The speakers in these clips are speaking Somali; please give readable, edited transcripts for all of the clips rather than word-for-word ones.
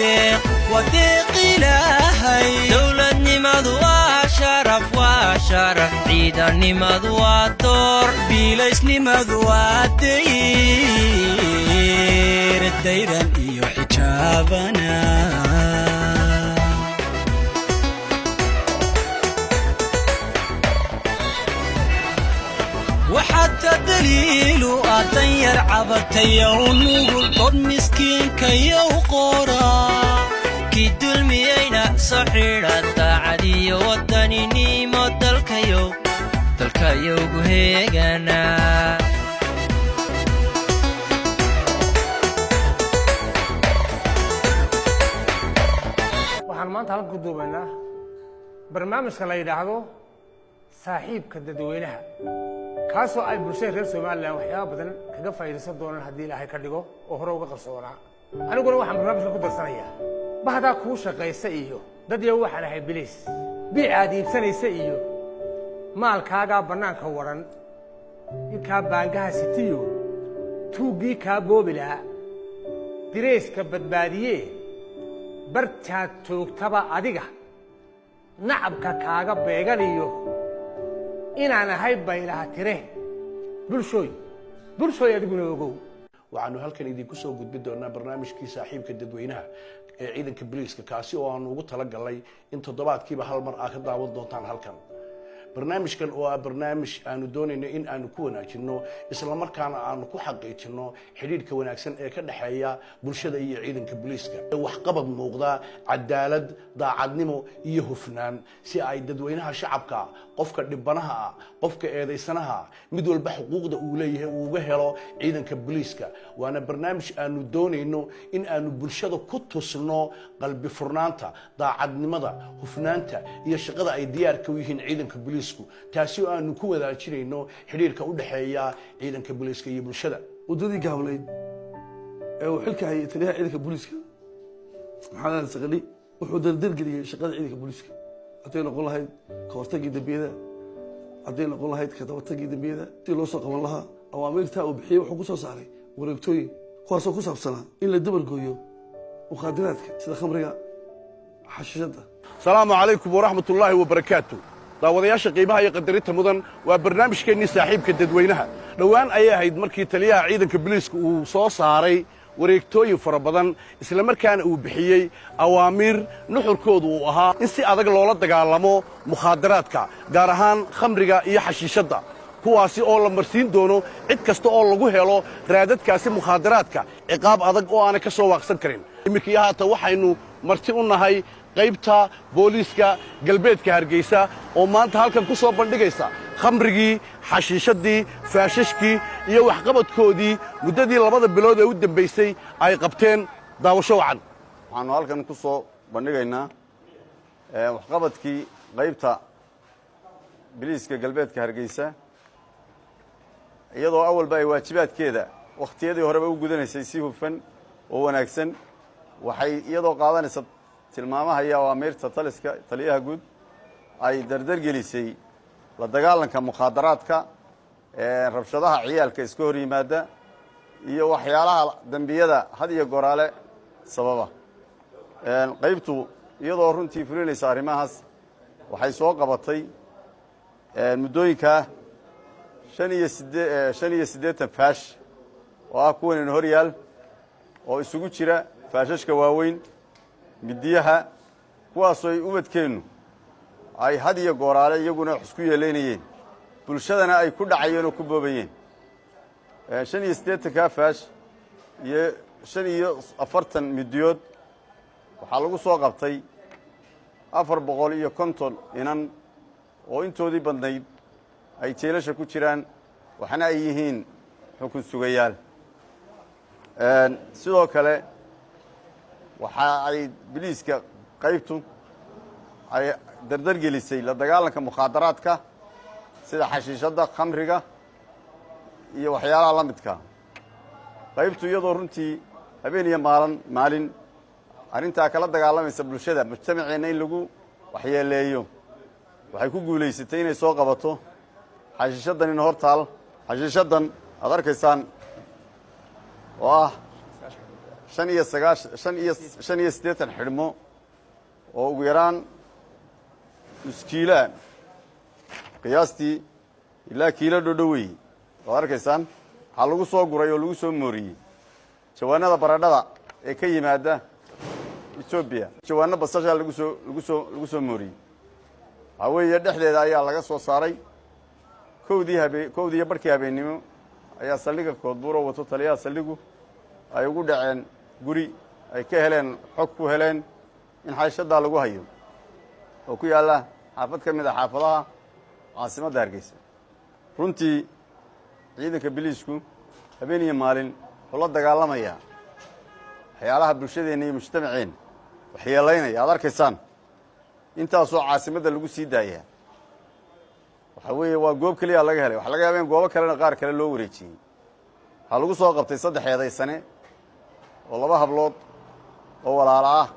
Deeq, waa deeq Ilaahay. Dowladnimadu waa sharaf, waa sharaf. Ciidannimadu waa door. Biilaysnimadu waa dayr dayran iyo xijaabana. Waxaata daliilu ah danyar cabatayow nugul, dod miskiinkayow qora. Kii dulmiyeyna soo xidha. Daacadiyo wadaninimo dalkayow, dalkayowgu heegana. Waxaan maanta halkan ku duubaynaa barnaamijka la yidhaahdo Saaxiibka Dadweynaha, kaasoo ay bulshada reer Somaliland waxyaaba badan kaga faa'iidaysan doonaan haddii Ilaahay ka dhigo, oo hore uga qarsoonaa. Aniguna waxaan barnaamijka ku darsanayaa bahdaa kuu shaqaysa iyo dad yow. Waxaan ahay biliis biic aad iibsanaysa iyo maalkaagaa bannaanka waran, inkaa baangaha sitiyo tuuggii kaa boobi lahaa, dirayska badbaadiye bartaad joogtaba adiga nacabka kaaga beeganiyo inaan ahay baylaha tire. Bulshooy, bulshooy, adiguna ogow. Waxaanu halkan idinku soo gudbin doonaa barnaamijkii Saaxiibka Dadweynaha ee ciidanka booliiska, kaasi oo aanu ugu talagalnay in toddobaadkiiba hal mar aad ka daawan doontaan halkan. Barnaamijkan oo ah barnaamij aanu doonayno in aanu ku wanaajinno, islamarkaana aanu ku xaqiijinno xidhiidhka wanaagsan ee ka dhexeeya bulshada iyo ciidanka booliiska, waxqabad muuqda, cadaalad, daacadnimo iyo hufnaan, si ay dadweynaha shacabka, qofka dhibanaha ah, qofka eedaysanaha, mid walba xuquuqda uu leeyahay uu uga helo ciidanka booliiska. Waana barnaamij aanu doonayno in aanu bulshada ku tusno qalbi furnaanta, daacadnimada, hufnaanta iyo shaqada ay diyaarka u yihiin ciidanka booliisku, taasi oo aanu ku wadaajinayno xidhiirka u dhexeeya ciidanka booliiska iyo bulshada. Waddadii gaablayd ee uu xilka hayay taliyaha ciidanka booliiska Maxamed Ali Saqadhi wuxuu dardargeliyey shaqada ciidanka booliiska, hadday noqon lahayd ka hortagii dembiyada, hadday noqon lahayd ka dabatagii dembiyada, si loo soo qaban lahaa. Awaamiirtaa uu bixiyey wuxuu ku soo saaray wareegtooyin, kuwaasoo ku saabsanaa in la dabargooyo mukhaadiraadka sida khamriga, xashiishadda. Asalaamu calaykum waraxmatullaahi wabarakaatu. Daawadayaasha qiimaha iyo qadarinta mudan, waa barnaamijkeennii Saaxiibka Dadweynaha. Dhowaan ayay ahayd markii taliyaha ciidanka booliiska uu soo saaray wareegtooyin fara badan, islamarkaana uu bixiyey awaamiir nuxurkoodu uu ahaa in si adag loola dagaalamo mukhaadaraadka, gaar ahaan khamriga iyo xashiishadda, kuwaasi oo la marsiin doono cid kasta oo lagu helo raadadkaasi mukhaadaraadka ciqaab adag oo aanay ka soo waaqsan karin. Iminka iyo haatan waxaynu marti u nahay qaybta booliiska galbeedka Hargeysa oo maanta halkan ku soo bandhigaysa khamrigii, xashiishaddii, faashashkii iyo waxqabadkoodii muddadii 2da bilood ee u dambaysay ay qabteen. Daawasho wacan. Waxaanu halkan ku soo bandhigaynaa waxqabadkii qaybta biliiska galbeedka Hargeysa, iyadoo awalba ay waajibaadkeeda wakhtiyadii horeba u gudanaysay si hufan oo wanaagsan. Waxay iyadoo qaadanaysa tilmaamaha iyo awaamiirta taliska taliyaha guud ay dardargelisay la dagaalanka mukhaadaraadka, rabshadaha ciyaalka iska hor yimaada iyo waxyaalaha dembiyada had iyo goraale sababa. Qaybtu iyadoo runtii fulinaysa arrimahaas waxay soo qabatay muddooyinkaa 85 faash oo ah kuwanaynu hor yaal, oo isugu jira faashashka waaweyn, midiyaha, kuwaasoo ay ubadkeennu ay had iyo gooraale iyaguna wax isku yeelaynayeen, bulshadana ay ku dhacayeen oo ku boobayeen. 85-kaa faash iyo 45 midiyood waxaa lagu soo qabtay 450 inan oo intoodii badnayd ay jeelasha ku jiraan, waxna ay yihiin xukun sugayaal. Sidoo kale waxa ay biliiska qaybtu ay dardargelisay la dagaalanka mukhaadaraadka sida xashiishadda, khamriga iyo waxyaalaha la midka. Qaybtu iyadoo runtii habeen iyo maalin maalin arrintaa kala dagaalamaysa bulshada mujtamaceenna in lagu waxyeeleeyo, waxay ku guulaysatay inay soo qabato xashiishaddanina hor taal, xashiishaddan aad arkaysaan oo ah 95, 85 xidhmo oo ugu yaraan nus kiiloa, qiyaastii ilaa kiilo dhodhowey waad arkaysaan. Waxaa lagu soo guray oo lagu soo mooriyey jawaanada baradhada ee ka yimaada Etoobiya. Jawaano basashaa lagu soo mooriyey. Waxaa weeye dhexdeeda ayaa laga soo saaray. 1dii habe 1dii iyo barhkii habeennimo ayaa saldhigga Koodbuuro wato taliyaha saldhigu ay ugu dhaceen guri ay ka heleen xog ku heleen in xayshadaa lagu hayo oo ku yaalla xaafad ka mid a xaafadaha caasimadda Hargeysa. Runtii ciidanka biliisku habeen iyo maalin wuxuu la dagaalamayaa waxyaalaha bulshadeenna iyo mujtamaceenna waxyeelaynaya. Aad arkaysaan intaasoo caasimadda lagu sii daayaa. Waxaa weeye waa goob keliya laga helay. Waxa laga yaaba in goobo kalena qaar kale loo wareejiyey. Waxaa lagu soo qabtay 3 eedaysane oo laba hablood oo walaalo ah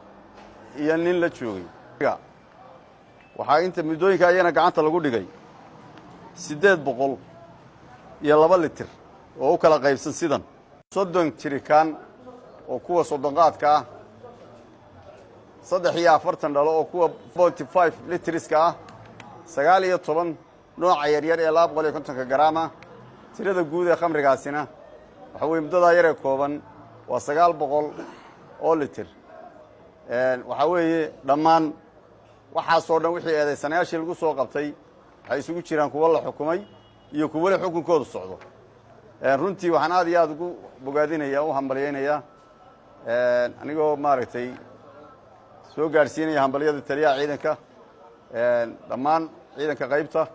iyo nin la joogay. Waxaa inta muddooyinka ayana gacanta lagu dhigay 802 litir oo u kala qaybsan sidan: 30 jirikaan oo kuwa soddonqaadka ah, 43 dhalo oo kuwa 45 litriska ah, 19 nooca yaryar ee 250-ka garaama. Tirada guud ee khamrigaasina waxa weye muddadaa yaree kooban waa 900 oo litir. Waxaa weeye dhammaan waxaasoo dhan wixii eedaysanayaashii lagu soo qabtay waxay isugu jiraan kuwo la xukumay iyo kuwale xukunkoodu socdo. Runtii waxaan aad iyo aad ugu bogaadinaya, u hambalyaynayaa, anigoo maaragtay soo gaadhsiinaya hambalyada taliyaha ciidanka, dhammaan ciidanka qaybta,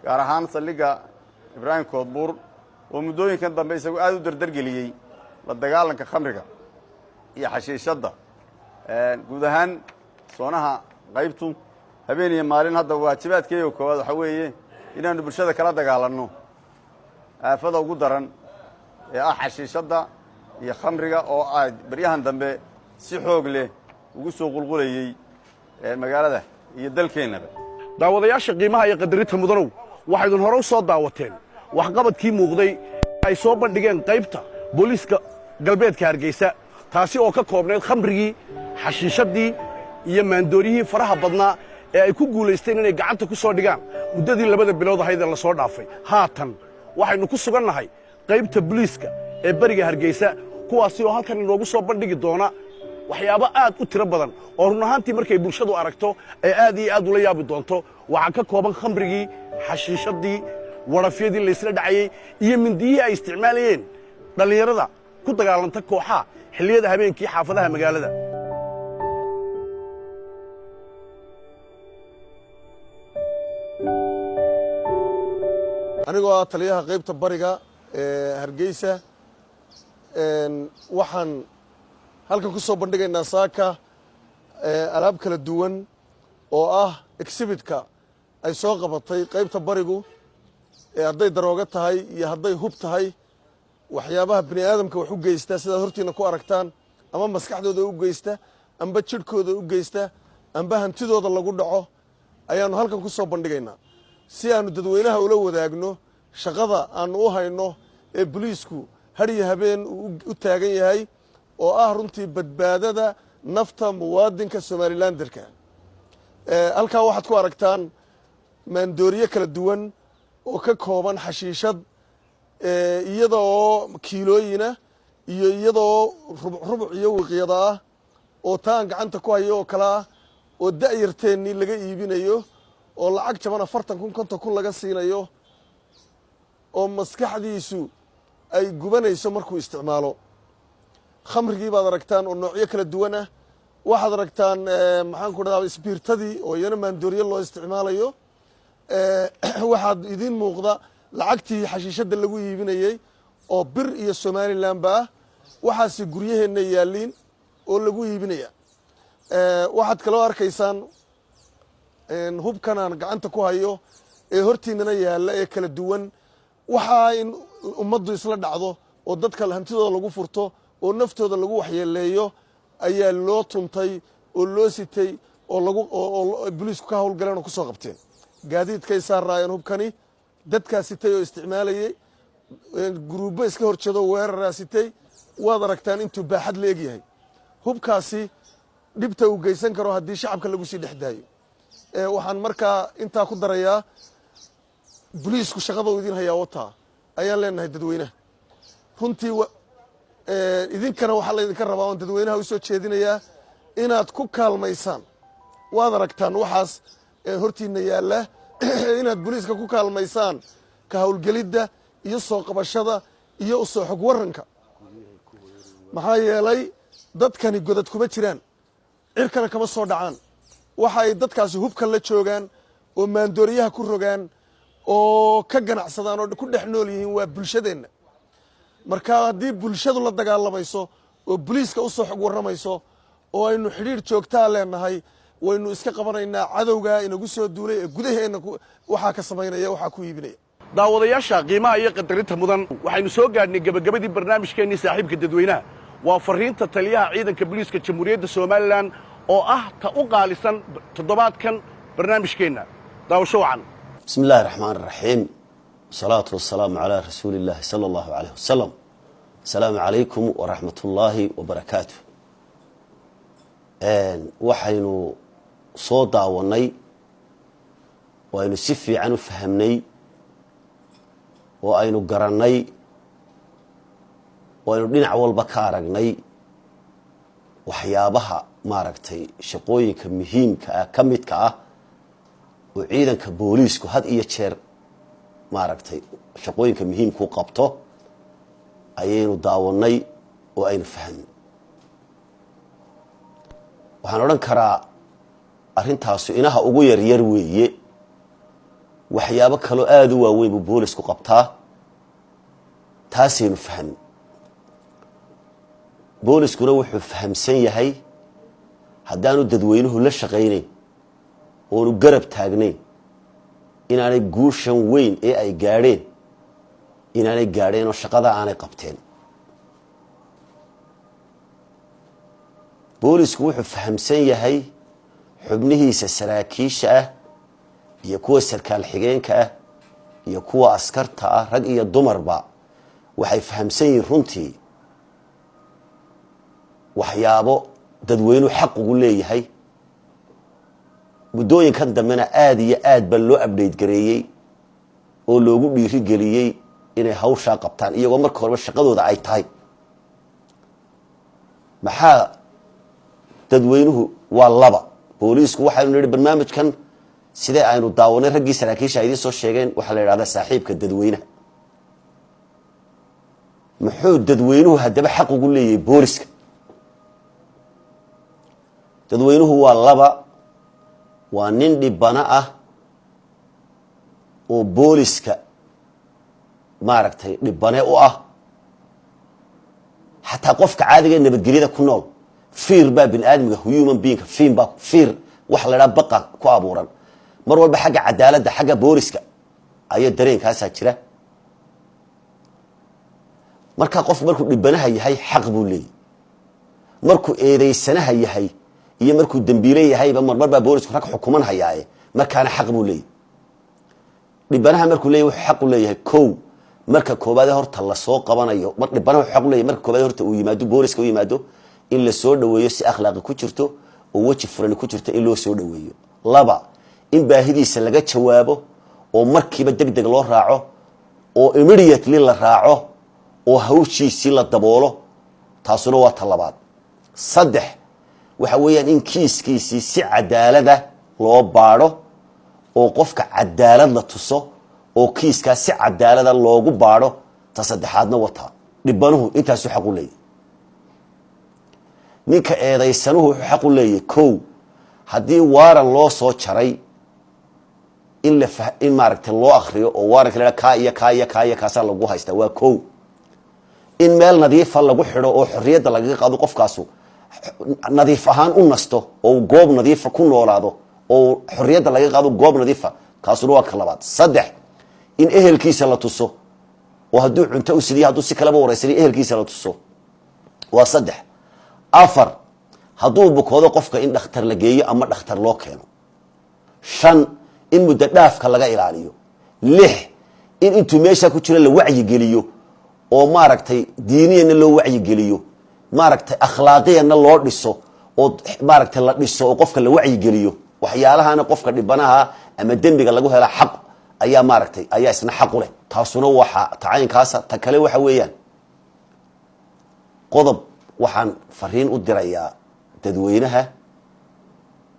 gaar ahaan saldhigga Ibraahim Koodbuur oo muddooyinkan dambe isagu aad u dardargeliyey la dagaalanka khamriga iyo xashiishadda. Guud ahaan soonaha qaybtu habeen iyo maalin hadda waajibaadkeega koowaad waxaa weeye inaanu bulshada kala dagaalanno aafada ugu daran ee ah xashiishadda iyo khamriga oo aad baryahan dambe si xoog leh ugu soo qulqulayey magaalada iyo dalkeennaba. Daawadayaasha qiimaha iyo qadarinta mudanow, waxaydun hore u soo daawateen waxqabadkii muuqday ay soo bandhigeen qaybta booliiska galbeedka Hargeysa, taasi oo ka koobnayd khamrigii, xashiishaddii iyo maandooryihii faraha badnaa ee ay ku guulaysteen inay gacanta ku soo dhigaan muddadii 2da bilood ahayd ee la soo dhaafay. Haatan waxaynu ku sugannahay qaybta booliiska ee beriga Hargeysa, kuwaasi oo halkan inoogu soo bandhigi doona waxyaabo aad u tiro badan oo run ahaantii markay bulshadu aragto ay aad iyo aad ula yaabi doonto. Waxaa ka kooban khamrigii, xashiishaddii, warafyadii laysla dhacayey iyo mindiyihii ay isticmaalayeen dhallinyarada ku dagaalanta kooxaha xilliyada habeenkii xaafadaha magaalada. Anigoo ah taliyaha qaybta bariga ee Hargeysa, waxaan halkan ku soo bandhigaynaa saaka alaab kala duwan oo ah exhibitka ay soo qabatay qaybta barigu, ee hadday daroogo tahay iyo hadday hub tahay, waxyaabaha bini aadamka wax u geysta sidaad hortiina ku aragtaan, ama maskaxdooda u geysta, amba jidhkooda u geysta, amba hantidooda lagu dhaco, ayaannu halkan ku soo bandhigaynaa si aanu dadweynaha ula wadaagno shaqada aanu u hayno ee boliisku har iyo habeen uu u taagan yahay, oo ah runtii badbaadada nafta muwaadinka Somalilanderka. Halkaa waxaad ku aragtaan maandooriye kala duwan oo ka kooban xashiishad, iyada oo kiilooyina iyo iyadoo rubuc rubuc iyo wiqyada ah, oo taan gacanta ku hayo oo kale ah, oo da'yarteennii laga iibinayo oo lacag jaban 40,000, 50,000 laga siinayo, oo maskaxdiisu ay gubanayso markuu isticmaalo. Khamrigii baad aragtaan oo noocyo kala duwan ah. Waxaad aragtaan, maxaan ku dhahdaa, isbiirtadii oo iyana maandooriye loo isticmaalayo. Waxaad idiin muuqda lacagtii xashiishadda lagu iibinayey oo bir iyo Somalilandba ah. Waxaase guryaheenna yaalliin oo lagu iibinaya. Waxaad kaloo arkaysaan hubkan aan gacanta ku hayo ee hortiinana yaalla ee kala duwan. Waxaa in ummaddu isla dhacdo oo dadka hantidooda lagu furto oo naftooda lagu waxyeeleeyo ayaa loo tuntay oo loo sitay oo lagu oo boliisku ka hawlgaleen oo ku soo qabteen. Gaadiidkay saaraayeen hubkani, dadkaa sitay oo isticmaalayey, guruubbo iska horjeedo weeraraa sitay. Waad aragtaan intuu baaxad la egyahay hubkaasi, dhibta uu geysan karo haddii shacabka lagu sii dhex daayo. Waxaan markaa intaa ku darayaa, boliisku shaqada uu idin hayaa wataa ayaan leenahay dadweynaha. Runtii idinkana waxaa laydinka rabaa oon dadweynaha u soo jeedinayaa inaad ku kaalmaysaan. Waad aragtaan waxaas hortiinna yaalla, inaad boliiska ku kaalmaysaan ka howlgelidda iyo soo qabashada iyo usoo xog warranka. Maxaa yeelay, dadkani godad kuma jiraan, cirkana kama soo dhacaan. Waxa ay dadkaasi hubka la joogaan oo maandooriyaha ku rogaan oo ka ganacsadaan oo ku dhex nool yihiin waa bulshadeenna. Marka haddii bulshadu la dagaalamayso oo boliiska usoo xog warramayso oo aynu xidhiidh joogtaa leenahay, waynu iska qabanaynaa cadowga inagu soo duulay ee gudaheenna waxaa ka samaynaya, waxaa ku iibinaya. Daawadayaasha qiimaha iyo qadarinta mudan, waxaynu soo gaadhnay gebagabadii barnaamijkeennii Saaxiibka Dadweynaha. Waa farriinta taliyaha ciidanka booliiska Jamhuuriyadda Somaliland oo ah ta u qaalisan toddobaadkan barnaamijkeenna. Daawasho wacan. بسم الله الرحمن الرحيم، والصلاة والسلام على رسول الله صلى الله عليه وسلم. السلام عليكم ورحمة الله وبركاته. Waxaynu soo daawanay, oo aynu si fiican u fahamnay, oo aynu garannay, oo aynu dhinac walba ka aragnay waxyaabaha, maaragtay, shaqooyinka muhiimka ah ka midka ah oo ciidanka booliisku had iyo jeer, maaragtay, shaqooyinka muhiimkuu qabto ayaynu daawanay oo aynu fahamnay. Waxaan odhan karaa arrintaasu inaha ugu yaryar weeye. Waxyaabo kaloo aada u waaweyn buu boolisku qabtaa, taasaynu fahamnay. Booliskuna wuxuu fahamsan yahay haddaanu dadweynuhu la shaqaynayn oonu garab taagnayn inaanay guushan weyn ee ay gaadheen inaanay gaadheen oo shaqada aanay qabteen. Boolisku wuxuu fahamsan yahay xubnihiisa saraakiisha ah iyo kuwa sarkaal xigeenka ah iyo kuwa askarta ah, rag iyo dumarba, waxay fahamsan yihiin runtii waxyaabo dadweynuhu xaq ugu leeyahay. Muddooyinkan dambena aada iyo aad baa loo update gareeyey oo loogu dhiirigeliyey inay hawshaa qabtaan, iyagoo marka horeba shaqadooda ay tahay. Maxaa dadweynuhu waa laba. Booliisku, waxaynu nidhi, barnaamijkan sidee aynu daawanay, raggii saraakiisha ay idiin soo sheegeen, waxaa la yidhahdaa Saaxiibka Dadweynaha. Muxuu dadweynuhu haddaba xaq ugu leeyahay booliska? Dadweynuhu waa laba: waa nin dhibano ah oo booliska, maaragtay, dhibane u ah. Xataa qofka caadiga ee nabadgelyada ku nool, fear baa bini aadmiga, human beingka fear baa, fear waxa la idhaha, baqa ku abuuran mar walba xagga cadaaladda, xagga booliska ayaa dareenkaasaa jira. Marka qofku markuu dhibanaha yahay xaq buu leeyahy, markuu eedeysanaha yahay iyo markuu dembiile yahayba, marmar baa boolisku rag xukuman hayaaye, markaana xaq buu leeyahy. Dhibanaha markuu leeyahy, wuxuu xaq u leeyahay kow, marka koobaade horta lasoo qabanayo, dhibanaha wuxuu xaq u leeyahy marka koobaade horta uu yimaado, booliska u yimaado, in la soo dhaweeyo si akhlaaqi ku jirto oo weji furani ku jirto in loo soo dhaweeyo. Laba, in baahidiisa laga jawaabo oo markiiba deg deg loo raaco oo immediately la raaco oo hawshiisii la daboolo, taasuna waa ta labaad. Saddex, waxa weeyaan in kiiskiisii si cadaalada loo baadho oo qofka cadaalad la tuso oo kiiskaas si cadaalada loogu baadho. Ta saddexaadna wataa. Dhibanuhu intaasuu xaq u leeyahy. Ninka eedaysanuhu wuxuu xaq u leeyahy, kow, haddii waaran loo soo jaray in la in, maaragtay, loo akriyo oo waaranka la kaa iyo kaa iyo kaa iyo kaasaa lagu haystaa, waa kow. In meel nadiifa lagu xidho oo xorriyadda lagaga qaado, qofkaasu nadiif ahaan u nasto oo goob nadiifa ku noolaado oo xorriyadda laga qaado goob nadiifa, kaasuna waa ka labaad. Saddex, in ehelkiisa la tuso oo hadduu cunto u sidiyo, hadduu si kaleba waraysaniyo, ehelkiisa la tuso, waa saddex. Afar, hadduu bukoodo qofka in dhakhtar la geeyo ama dhakhtar loo keeno. Shan, in muddo dhaafka laga ilaaliyo. Lix, in intuu meeshaa ku jiro la wacyigeliyo. Oo maaragtay diiniyana loo wacyigeliyo, maaragtay akhlaaqiyanna loo dhiso, oo maaragtay la dhiso oo qofka la wacyigeliyo. Waxyaalahana qofka dhibanaha ama dembiga lagu hela xaq ayaa maaragtay ayaa isna xaq u leh. Taasuna waxa tacaynkaasa. Ta kale waxa weeyaan qodob waxaan fariin u dirayaa dadweynaha,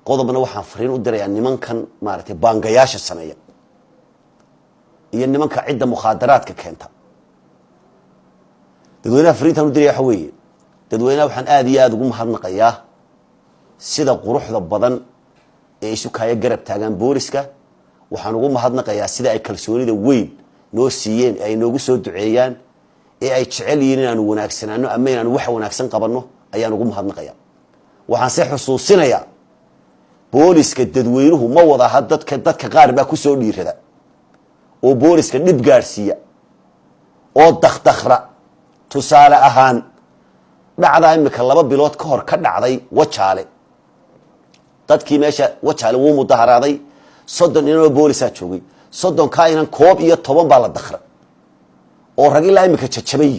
qodobna waxaan fariin u dirayaa nimankan maaragtay baangayaasha sameeya iyo nimanka cidda mukhaadaraadka keenta. Dadweynaha fariintaan u diraya waxa weeye, dadweynaha waxaan aada iyo aada ugu mahadnaqayaa sida quruxda badan ee isu kaaya garab taagaan booliska. Waxaan ugu mahadnaqayaa sida ay kalsoonida weyn noo siiyeen, ee ay noogu soo duceeyaan, ee ay jecel yihiin inaanu wanaagsanaano ama inaanu wax wanaagsan qabanno ayaan ugu mahadnaqayaa. Waxaan se xusuusinayaa booliska dadweynuhu ma wadaha. Dadka qaar baa kusoo dhiirada oo booliska dhib gaadhsiiya oo dakdakra. Tusaale ahaan, dhacdaa imika 2 bilood ka hor ka dhacday Wajaale. Dadkii meesha Wajaale wuu mudaharaaday. 30 inanoo boolisaa joogay. 30-kaa inan 11 baa la dakra oo rag ilaa imika jajabay.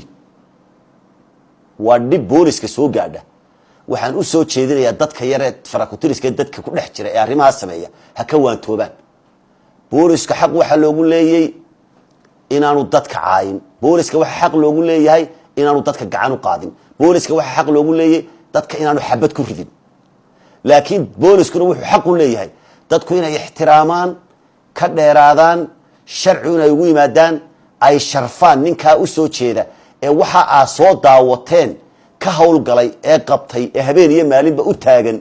Waa dhib booliska soo gaadha. Waxaan u soo jeedinayaa dadka yaree farakutiriska, dadka ku dhex jira ee arrimahaas sameeya, ha ka waantoobaan. Booliska xaq waxaa loogu leeyey inaanu dadka caayin. Booliska waxaa xaq loogu leeyahay inaanu dadka gacan u qaadin. Booliska waxaa xaq loogu leeyay dadka inaanu xabad ku ridin. Laakiin booliskuna wuxuu xaq u leeyahay dadku inay ixtiraamaan, ka dheeraadaan, sharcigu inay ugu yimaadaan, ay sharfaan ninkaa u soo jeeda ee waxa aad soo daawateen ka howlgalay ee qabtay ee habeen iyo maalinba u taagan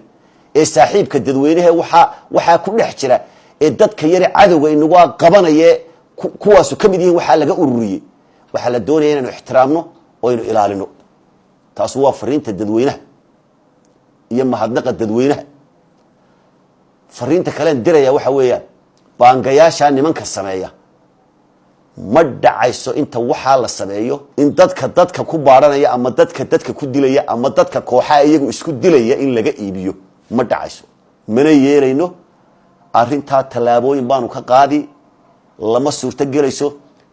ee saaxiibka dadweynahe. Waxaa ku dhex jira ee dadka yare cadowga inagu qabanaye kuwaasu ka mid yihiin waxaa laga ururiyey. Waxaa la doonaya inaynu ixtiraamno oo aynu ilaalino. Taasu waa fariinta dadweynaha iyo mahadnaqa dadweynaha. Fariinta kalen diraya waxa weeyaan, baangayaasha nimanka sameeya, ma dhacayso inta waxaa la sameeyo in dadka ku baadhanaya ama dadka ku dilaya ama dadka kooxaha iyagu isku dilaya in laga iibiyo. Ma dhacayso, mana yeelayno arrintaa. Tallaabooyin baanu ka qaadi. Lama suurto gelayso.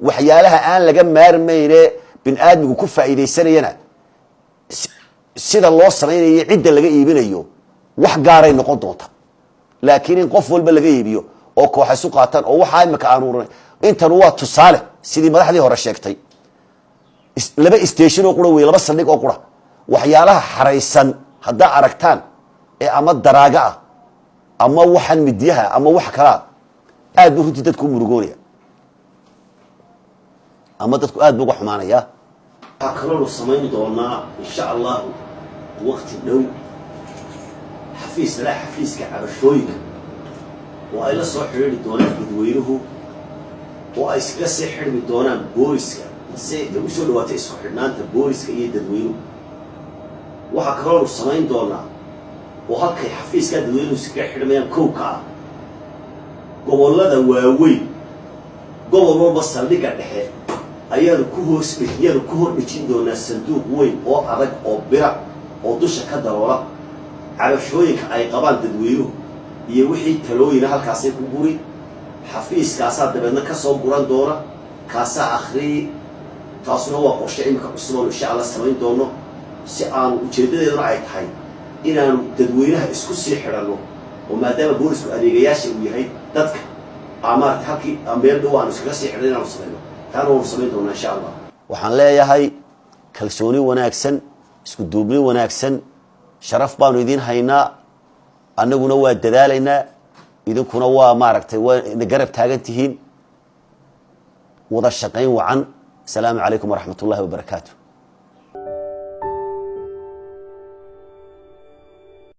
Waxyaalaha aan laga maarmayne bin aadmigu ku faa'iidaysanayana, sida loo samaynayo, cidda laga iibinayo wax gaaray noqon doonta. Laakiin in qof walba laga iibiyo oo kooxa isu qaataan oo waxaa imika aan ururinay intan waa tusaale. Sidii madaxdii hore sheegtay, laba station oo qura wey, laba saldhig oo qura. Waxyaalaha xaraysan haddaa aragtaan ee ama daraaga ah ama waxaan midyaha ama wax kalaa, aad buu runtii dadku u murugoonaya ama dadku aad bu uga xumaanaya. Waxaa kaloonu samayn doonaa, insha Allahu, waqti dhow xafiis laa xafiiska cabashooyinka oo ay la soo xidhiiri doonaan dadweynuhu oo ay iskaga sii xidhmi doonaan booliska, si ay u soo dhawaatay isku xidhnaanta booliska iyo dadweynuhu. Waxaa kaloonu samayn doonaa oo halkay xafiiskaa dadweynuhu iskaga xidhmayaan kowka ah, gobollada waaweyn, gobol walba saldhigga dhexe ayaanu ku hoos ayaanu ku hor dhejin doonaa sanduuq weyn oo adag oo bira oo dusha ka daloola. Cabashooyinka ay qabaan dadweynuhu iyo wixii talooyina halkaasay ku guri. Xafiiskaasaa dabeedna ka soo guran doona, kaasaa akhriyi. Taasuna waa qorshe imika cusub oonu insha Allah samayn doono, si aanu ujeeddadeeduna ay tahay inaanu dadweynaha isku sii xidhanno, oo maadaama boolisku adeegayaasha uu yahay dadka maarata halkii meel dhow aanu iskaga sii xidhan inaanu samayno. Taana waanu samayn doonaa, insha Allah. Waxaan leeyahay kalsooni wanaagsan, isku duubni wanaagsan, sharaf baanu idiin haynaa. Annaguna waa dadaalaynaa, idinkuna waa maaragtay waa na garab taagan tihiin. Wada shaqayn wacan. Asalaamu calaykum waraxmat ullahi wabarakaatu.